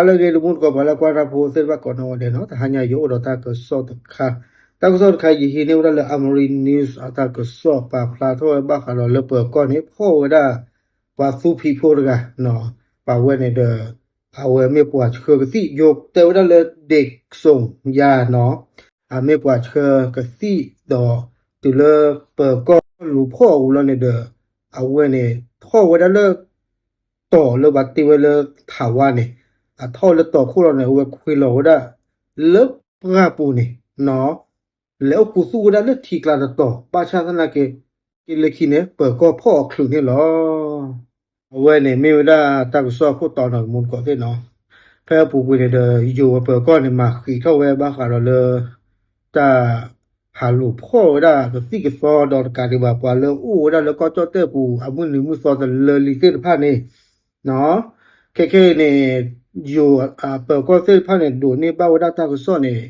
လၢအဂ့ၤ တမူတကိး ပှၤလၢကွၢ်တၢ်ဖိသ့ၣ်တဖၣ်ကိးနီၢ်ဂၤဒဲးနီၤ, တဟါညါယအိၣ်ဒီးတၢ်ကစီၣ်တခါ, တၢ်ကစီၣ်တခါ ယဟံးန့ၢ်ဝဲဒၣ်လၢ Amari News အတၢ်ကစီၣ် ပာ်ဖျါထီၣ်ဝဲဘၣ်ဃးဒီးလၢပၢၤကီၢ်န့ၣ် ဖီၣ်ဝဲဒၣ် ပှၤသူဖံးဖိတဂၤနီၤ, ပှၤဝဲန့ၣ်ဒီး အဝဲမ့ၢ်ပှၤဆှၢကသံၣ် ယိၤတဲဝဲဒၣ်လၢ ဒ့ၣ်စိၣ်ယၤနီၤ, အမ့ၢ်ပှၤဆှၢကသံၣ်ဒီး တုၤလၢပၢၤကီၢ်လူၤဖီၣ်အပူၤလီၤန့ၣ်ဒီး အဝဲန့ၣ် ထီၣ်ဝဲဒၣ်လၢ တီၢ်လၢပှၤတ့ဝဲလၢထးဝါန့ၣ်, အထီၣ်လၢတီၢ်ခိၣ်လီၤန့ၣ် အဝဲခွံလီၤဝဲဒၣ် လၢပှၢ်ပူၤန့ၣ်နီၤ, လဲၤအိၣ်ခူသူၣ်ဝဲဒၣ်လၢထံကျါတတီၤ ဘၣ်ဆၣ်သနာ်က့ က့လၢခံန့ၣ် ပၢၤကီၢ်ဖီၣ်အီၤချုးန့ၣ်လီၤ. အဝဲန့ၣ်မ့ၢ်ဝဲဒၣ်တၢ်ကစီၣ်အခိၣ်တီနီၤ တမူတကိးသ့ၣ်နီၤ, ဖဲအပူၤကွံာ်န့ၣ်ဒီး ယိၤအပၢၤကီၢ်န့ၣ် မၤဃံးထီၣ်ဝဲဘၣ်ဃးဒီးလၢ တၢ် ဟးလူၤဖီၣ်ဝဲဒၣ်ကသံၣ်ကသီဒီးတကးဒံးဘၣ် ပှၤလၢအိၣ်ဝဲဒၣ်လၢကီၢ်ကၠီၣ်တဲၣ်ပူၤ အမုၢ်နံၤမုၢ်သီတလၢလံသ့ၣ်တဖၣ်န့ၣ်နီၤ, ခဲခဲအံၤန့ၣ် ယိၤအပၢၤကီၢ်သ့ၣ်တဖၣ်န့ၣ် ဒိးန့ၢ်ဘၣ်ဝဲဒၣ်တၢ်ကစီၣ်န့ၣ်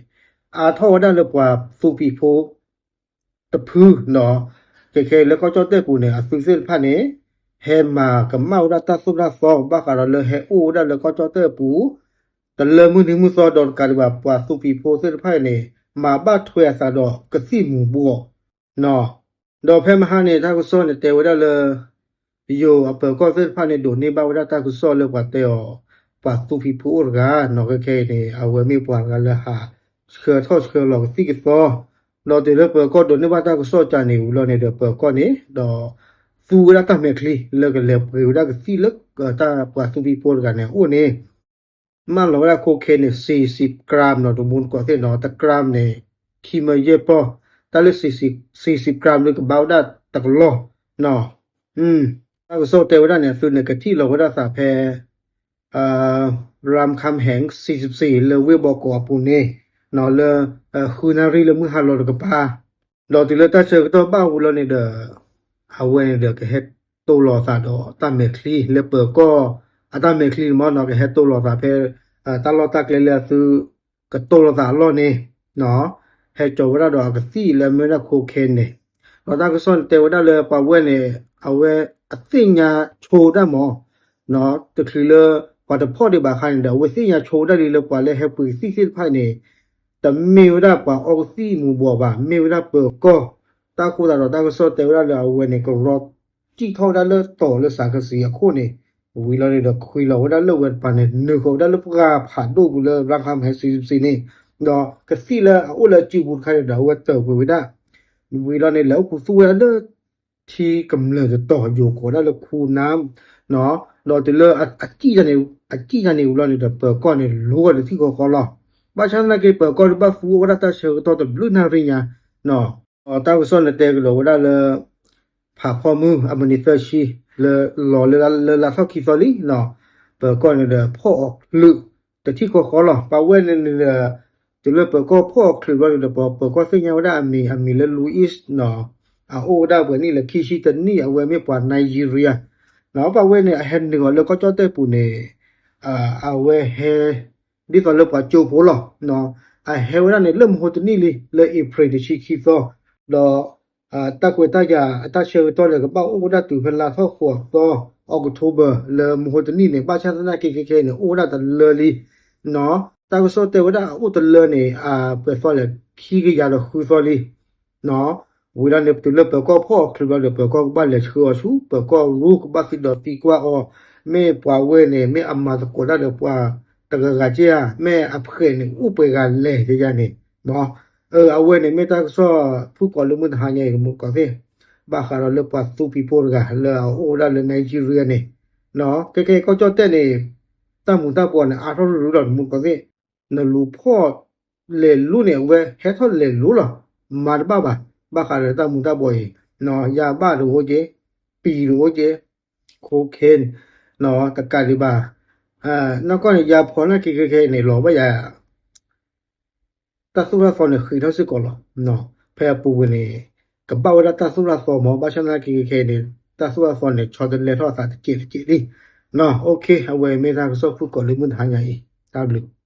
အါထီၣ်ဝဲဒၣ်လၢပှၤသူဖံးဖိ တဖုနီၤ, ခဲခဲအံၤလၢကီၢ်ကၠီၣ်တဲၣ်ပူၤန့ၣ် အသုးသ့ၣ်တဖၣ်န့ၣ် ဟဲမၤကမၣ်ဝဲဒၣ်တၢ်သိၣ်တၢ်သီ ဘၣ်ဃးဒီးလၢဟဲအိၣ်ဝဲဒၣ်လၢကီၢ်ကၠီၣ်တဲၣ်ပူၤ တလၢမုၢ်နံၤမုၢ်သီဒီးတကးဒံးဘၣ် ပှၤသူဖံးဖိသ့ၣ်တဖၣ်အံၤန့ၣ် မၤဘၣ်ထွဲအသးဒီးကသံၣ်မူၤဘှီးနီၤ, ဒီးဖဲမဟါန့ၣ် တၢ်ကစီၣ်န့ၣ်တဲဝဲဒၣ်လၢ ယိၤအပၢၤကီၢ်သ့ၣ်တဖၣ်န့ၣ် ဒိးန့ၢ်ဘၣ်ဝဲဒၣ်တၢ်ကစီၣ်လၢပှၤတဲအီၤ ပှၤသူဖံးဖိအိၣ်တဂၤနီၤ, ခဲခဲအံၤန့ၣ် အဝဲမ့ၢ်ပှၤတဂၤလၢဟးဆှၢထီၣ်ဆှၢလီၤကသံၣ်ကသီ, ဒီးတုၤလၢပၢၤကီၢ်ဒိးန့ၢ်ဘၣ်တၢ်ကစီၣ်ကၢန့ၣ်ဝံၤလီၤန့ၣ်ဒီး ပၢၤကီၢ်န့ၣ်ဒီး သူဝဲဒၣ်တၢ်မဲာ်ချံလၢကလဲၤပှ့ၤဝဲဒၣ်ကသံၣ်လၢ တၢ်ပှၤသူဖံးဖိတဂၤန့ၣ်အအိၣ်န့ၣ် မၢလီၤဝဲဒၣ် cocaine န့ၣ် စံးစံး gram နီၤ တမူတကိးသ့ၣ်နီၤ, တ gram န့ၣ် ခံမၢယဲၢ်ပီၢ်, တၢ်လၢ စံးစံး gram န့ၣ် ကဘၣ်ဝဲဒၣ်တကလီၢ်နီၤ, တၢ်ကစီၣ်တဲဝဲဒၣ်န့ၣ် အသုးန့ၣ်ကထံၣ်လီၤဝဲဒၣ်သးဖဲ ရၣ်ခၣ်ဟဲၣ် စံးစံး လၢဝ့ၢ်ဘီကီးအပူၤန့ၣ်နီၤ, လၢ ဃုနၣ်ရံၣ်လၢမုၢ်ဟါလီၤတကပၤ ဒီးတုၤလၢတၢ်ဆၢကတီၢ်ဘၣ်ဝံၤလီၤန့ၣ်ဒီး အဝဲန့ၣ်ဒီးကဟဲတိၢ်လီၤသးဒီးတၢ်မဲာ်ချံလၢပၢၤကီၢ်အတၢ်မဲာ်ချံန့ၣ်မ့ၢ်နီၤ, ကဟဲတိၢ်လီၤသးဖဲ တၢ်လီၢ်တၢ်ကျဲလၢအသုးကတိၢ်လီၤသးအလီၢ်န့ၣ်နီၤ, ဟဲကၠီၤဝဲဒၣ်ဒီးအကသံၣ်လၢအမ့ၢ်ဝဲဒၣ် cocaine န့ၣ်, ဒီးတၢ်ကစီၣ်န့ၣ်တဲဝဲဒၣ်လၢပှၤဝဲန့ၣ် အဝဲအသ့ၣ်ညါဆိဒၣ်မး နီၤ, တချုးလၢ ပှၤတဖီၣ်ဒံးဘၣ်အခါန့ၣ်ဒီး အဝဲသ့ၣ်ညါဆိဝဲဒၣ်လံလၢပှၤလၢဟဲပှ့ၤကသံၣ်သ့ၣ်တဖၣ်န့ၣ် တမ့ၢ်ဝဲဒၣ်ပှၤအီကသံၣ်မူၤဘှီးဘၣ်, မ့ၢ်ဝဲဒၣ်ပၢၤကီၢ်, တၢ်အဃိသတးဒီးတၢ်ကစီၣ်တဲဝဲဒၣ်လၢအဝဲန့ၣ် ကရီစံၣ်ထီၣ်ဝဲဒၣ်လၢတီၤလၢစးကစံးအခိၣ်န့ၣ်, ဝံၤလီၤန့ၣ်ဒီးခွံလီၤဝဲဒၣ်လၢဝဲတပၤန့ၣ် နုာ်ဃီၤဝဲဒၣ်လၢပှၢ်ဖးဒိၣ်ပူၤလၢ ရၣ်ခၣ်ဟဲၣ် စံးစံး န့ၣ်, ဒီးကသံၣ်လၢအအိၣ်လၢအစုပူၤတခါန့ၣ်ဒီး အဝဲတၢၢ်ကွံာ်ဝဲဒၣ် ဝံၤလီၤန့ၣ် လဲၤအိၣ်ခူသူၣ်ဝဲဒၣ်လၢ ထံကမျၢၢ်တတီၤ ယိၤကိးဒၣ်လၢခူနၢ်, ဒီးတုၤလၢအ အစံၣ်တၢ်န့ၣ်ဝံၤလီၤန့ၣ်ဒီး ပၢၤကီၢ်န့ၣ် လူၤဝဲဒီးထံၣ်ဃီဃီလီၤ. ဘၣ်ဆၣ်သနာ်က့ ပၢၤကီၢ်ဒုးဘၣ်သူဝဲဒၣ်တၢ်ဆၢကတီၢ်တဘျုးနၣ်ရံၣ်ညါ, ဒီးတၢ်ကစီၣ်န့ၣ်တဲကဒီးဝဲဒၣ်လၢ ဖးဖီမုၢ်အမံးနံးသၢဆံ လၢလီၤလၢလၢလါထီၣ်ခံသီလံနီၤ, ပၢၤကီၢ်န့ၣ်ဒီးဖီၣ်အီၤချုး တထံၣ်ဃီဃီလီၤ. ပှၤဝဲန့ၣ်န့ၣ်ဒီး တုၤလၢပၢၤကီၢ်ဖီၣ်အီၤချုးဘျီန့ၣ်ဒီး ပၢၤကီၢ်သ့ၣ်ညါဝဲဒၣ်အမံၤ အမံၤလၢ Louis နီၤ, အအိၣ်ဝဲဒၣ်ပှဲၤနံၣ်လၢခံဆံတနံၣ် အဝဲမ့ၢ်ပှၤ Nigeria နီၤ, ပှၤဝဲန့ၣ် အဟဲနုာ်အီၤလၢကီၢ်ကၠီၣ်တဲၣ်ပူၤန့ၣ် အဝဲဟဲ ဒ်သိးလၢပှၤကၠိဖိလီၤ. အဟဲဝဲဒၣ်န့ၣ် လၢမဟိတနံၣ်လံ လၢ April တဆံခံသီ, ဒီး တၢ်ကွဲးတၢ်ယၤအတၢ်ဆၢကတီၢ်န့ၣ် ကဘၣ်အိၣ်ဝဲဒၣ်တုၤဖဲလါထီၣ်ဃိးသီ October လၢမဟိတနံၣ်န့ၣ်, ဘၣ်ဆၣ်သနာ်က့ခဲခဲအံၤန့ၣ် အိၣ်ဝဲဒၣ်တလၢလံနီၤ. တၢ်ကစီၣ်တဲဝဲဒၣ်အအိၣ်တလၢန့ၣ် အပှဲၤသီလဲၣ် ခံကယၤဒီးဃုသီလံ ဝံၤလီၤန့ၣ် တုၤလၢပၢၤကီၢ်ဖီၣ်အီၤချုးဘျီဒီး ပၢၤကီၢ်ကဘၣ်လဲၤဆှၢအီၤဆူ ပၢၤကီၢ်ရူၢ် ကဘၣ်သံဒီးသံကွၢ်အီၤ, မ့ၢ်ပှၤဝဲန့ၣ် မ့ၢ်အမၤသကိးတၢ်ဒီးပှၤတဂၤဂၤက့ဧါ, မ့ၢ်အဖှဲးန့ၣ် အိၣ်ပှဲၤဂၤလဲၣ် ယယၤန့ၣ်, အဝဲန့ၣ်မ့ၢ်တၢ်ကစီၣ်ဖုၣ်ကိာ်လၢမုၢ်တဟါညါအံၤ တမူတကိးသ့ၣ်, ဘၣ်ဃးဒီးလၢပှၤသူဖံးဖိတဂၤ လၢအအိၣ်ဝဲဒၣ်လၢ Nigeria န့ၣ်, ခဲခဲကီၢ်ကၠီၣ်တဲၣ်န့ၣ် တၢ်မူၤတၢ်ဘှီးန့ၣ် အါထီၣ်ရူၤရူၤလီၤ တမူတကိးသ့ၣ် နလူၤဖီၣ်လဲၤလူၤန့ၣ် အဝဲဟဲထီၣ်လဲၤလူၤလီၤ, မၤတဘၣ်ဘၣ်, ဘၣ်ဃးဒီးတၢ်မူၤတၢ်ဘှီးအံၤ, ယၤဘၣ်တအိၣ်က့, ပံၤတအိၣ်က့, cocaine တကးဒံးဘၣ်, နီၢ်ကီၢ်န့ၣ် ယၤဖီၣ်နာ်က့ခဲခဲအံၤန့ၣ် လီၤဘၣ်ယၤ တၢ်သိၣ်တၢ်သီန့ၣ် ဃံးထီၣ်စ့ၢ်ကီးလီၤ. ဖဲအပူၤကွံာ်န့ၣ် ကဘၣ်ဝဲဒၣ်တၢ်သိၣ်တၢ်သီမး, ဘၣ်ဆၣ်သနာ်က့ခဲခဲအံၤန့ၣ် တၢ်သိၣ်တၢ်သီန့ၣ် ဆီတလဲထီၣ်အသးတစဲးတစဲးလံ. အဝဲမ့ၢ်တၢ်ကစီၣ်ဖုၣ်ကိာ်လၢမုၢ်တဟါညါအံၤ, တၢ်ဘျုး